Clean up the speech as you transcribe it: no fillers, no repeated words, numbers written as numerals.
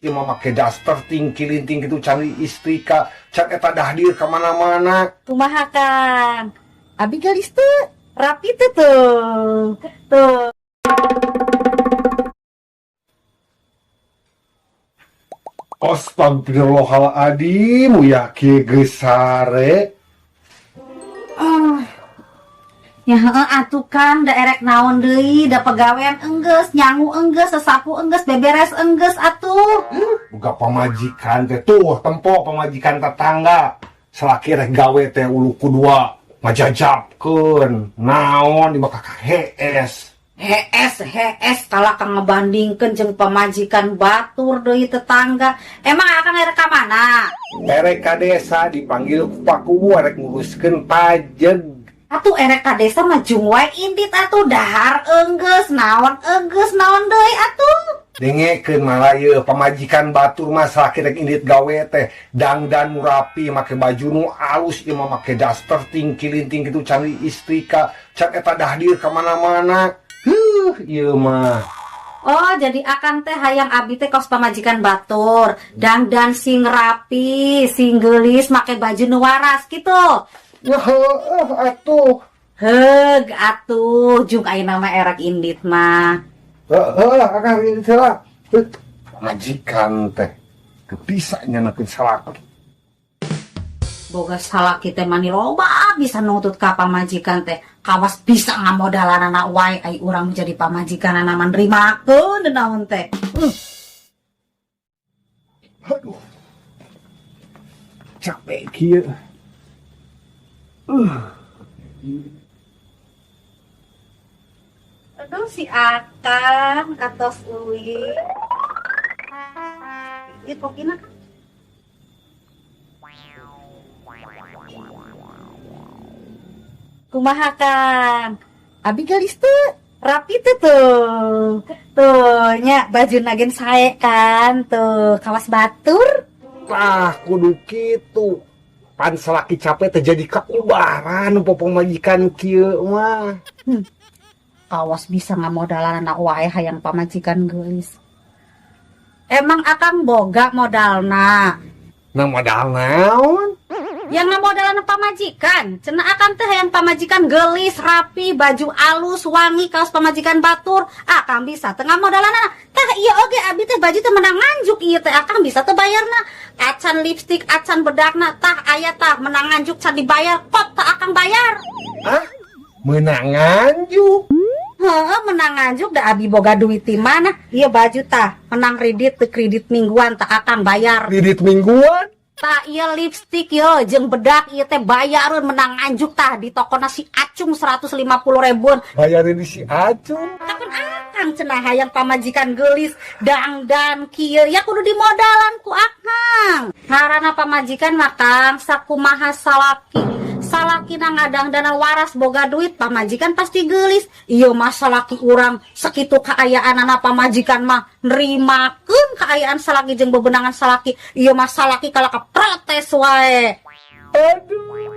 Ieu mah make daster tingkilinting kitu can istrika, can eta dahdir ka mana-mana. Kumaha, Kang? Abi geulis teu? Rapi teu tuh? Tuh. Astagfirullahaladzim, ya kieu geus sare. Ah. Ya heeh atuh, Kang, da erek naon deui, da pegawean enggeus, nyangu enggeus, sesapu enggeus, beberes enggeus atuh. Boga pamajikan teh tuh tempo pamajikan tetangga. Salaki rek gawe teh ulu kudua ngajajabkeun. Naon di maka hees. Hees hees kalah kang ngebandingkeun jeung pamajikan batur deui tetangga. Emang akang erek ka mana? Erek ka desa dipanggil ku Pak Kuwu erek nguruskeun pajeg. Atuh erek ka desa mah jung wae indit atuh, dahar enggeus, naon enggeus, naon deui atuh. Dengekeun malah ieu pamajikan batur mah salaki rek indit gawe teh dangdan nu rapi, make baju nu alus, ieu mah make daster tingkilinting kitu can istrika, can eta dahdir ka mana-mana. Heuh, ieu mah. Oh, jadi akang teh hayang abi teh kos pamajikan batur, dangdan sing rapi, sing geulis, make baju nu waras gitu. Ya heueuh atuh. Heug atuh, jung ayeuna mah erek indit mah. Heeh, akang indit heula. Pamajikan teh teu bisa nyanakeun salaki. Boga salaki teh mani loba bisa nuntut ka pamajikan teh. Kawas bisa ngamodalanana wae ai urang menjadi pamajikanana mah nerimakeun naon teh. Aduh. Capek kieu. Aduh, si akang atos uwi. Ieu kopina, Kang. Kumaha, Kang? Abi geulis teu? Rapi teu tuh? Tuh nya baju nagen sae kan tuh, kawas batur. Tah kudu kitu. Pan salaki capek teh jadi kaubaran pamajikan kieu mah. Kawas bisa ngamodalan anak wae hayang pamajikan geulis. Emang akang boga modalna? Nah, modal naon? Yang ngamodalan pamajikan. Cenah akang teh hayang pamajikan geulis, rapi, baju alus, wangi, kaos pamajikan batur. Akang bisa teu ngamodalanana? Tah ieu oge abi teh baju teh menang nganjuk ieu teh, akang bisa teu bayarna? Acan lipstik, acan bedakna, tah aya tah menang nganjuk can dibayar, kop tah akang bayar. Hah? Menang nganjuk? Heeh, menang nganjuk da abi boga duit di mana? Ieu baju tah menang kredit teu, kredit mingguan, tah akang bayar. Kredit mingguan? Tah ieu lipstik yo jeung bedak ieu teh bayareun menang nganjuk tah di toko nasi Acung 150 ribuan. Bayarin di si Acung? Kapan akang cenah hayang pamajikan geulis dangdan kieu ya kudu dimodalan ku akang. Ngaranna pamajikan mah, Kang, sakumaha salaki. Salakina ngadangdana waras boga duit, pamajikan pasti geulis. Ieu mah salaki urang sakitu kaayaanana, pamajikan mah nerimakeun kaayaan salaki jeung bebenangan salaki. Ieu mah salaki kalah ka protes wae. Aduh.